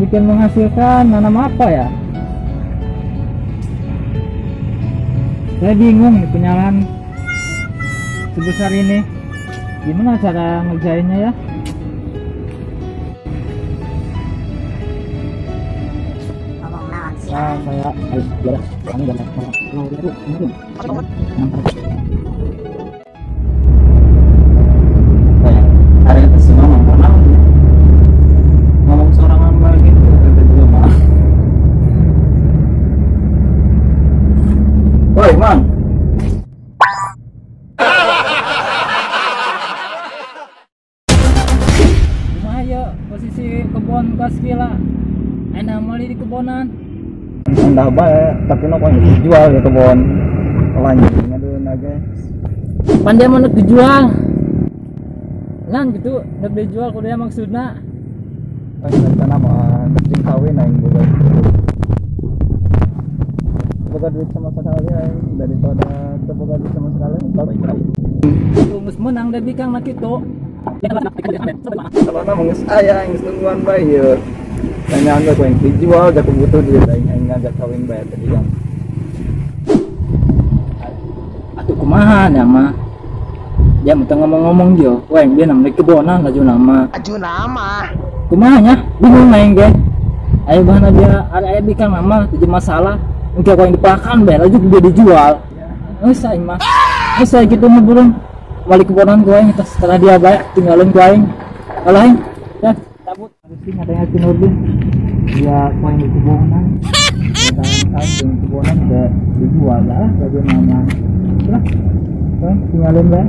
bikin menghasilkan, nanam apa ya? Saya bingung nih, punya lahan sebesar ini. Gimana cara ngerjainnya ya? Saya hari itu sih ngomong ngomong seorang hamba gitu juga mah. Woi mang, kumaha ya posisi kebun kaskila? Enak mali di kebonan. Endah bae, tapi no kok dijual ya kebun. Lanjut aduh naga. Pandai mana dijual? Lan gitu, nek dijual kudu maksudna. Kan rencana mah jeung kawin aing boga. Boga duit sama sekali aing daripada teu boga duit sama sekali baik. Geus meunang da bikang mah kitu. Kalau mah geus aya geus nungguan bae ieu. Tanya anda kau yang dijual, aku butuh duit aing aing ngajak kawin bae tadi kan. Atuh kumaha nya mah. Dia minta ngomong-ngomong dia, wah yang dia namanya kebonan laju nama. Laju nama. Kumaha nya? Bingung aing ge. Ayo bahan dia ada aya bikang nama jadi masalah. Engke kau yang dipakan bae laju dia dijual. Geus aing mah. Geus aya kitu mah burung. Balik kebonan gua aing setelah dia bae tinggalin gua aing. Alah aing. Ya, cabut. Harus katanya si Nurdin dia koin di kebonan. Tahun di kebonan udah dijual lah laju nama. Lah, tinggalin bae.